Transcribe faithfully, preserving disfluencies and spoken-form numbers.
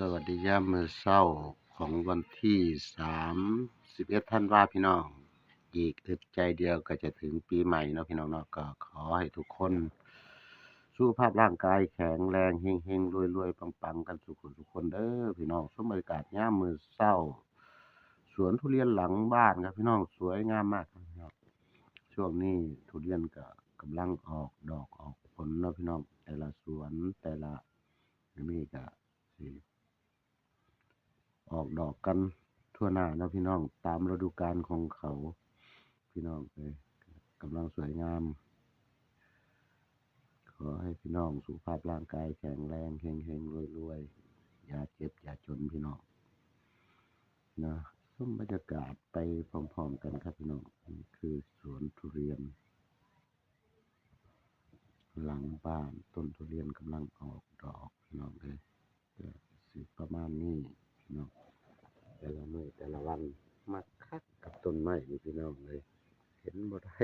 สวัสดียามมื้อเช้าของวันที่สามสิบเอ็ดธันวาพี่น้อง อีกอึดใจเดียวก็จะถึงปีใหม่เนาะพี่น้องเนาะ ก็ขอให้ทุกคนสุขภาพร่างกายแข็งแรง เฮงๆ รวยๆ ปังๆ กันสุขทุกคนเด้อพี่น้อง ชมบรรยากาศยามมื้อเช้า สวนทุเรียนหลังบ้านครับพี่น้อง สวยงามมากครับพี่น้อง ช่วงนี้ทุเรียนก็กำลังออกดอกออกผลเนาะพี่น้อง แต่ละสวนแต่ละนี่ก็สิออกดอกกันทั่วหน้าเนาะพี่น้อง ตามฤดูกาลของเขา พี่น้องเอ้ย กำลังสวยงาม ขอให้พี่น้องสุขภาพร่างกายแข็งแรง เฮงๆ รวยๆ อย่าเจ็บอย่าจนพี่น้อง นะ ชมบรรยากาศไปพร้อมๆ กันครับพี่น้อง นี่คือสวนทุเรียน หลังบ้าน ต้นทุเรียนกำลังออกดอกพี่น้องเอ้ย ก็สิประมาณนี้พี่น้อง แต่ละมื้อแต่ละวัน มาคักกับต้นไม้นี่พี่น้องเอ้ย เห็นบ่ได้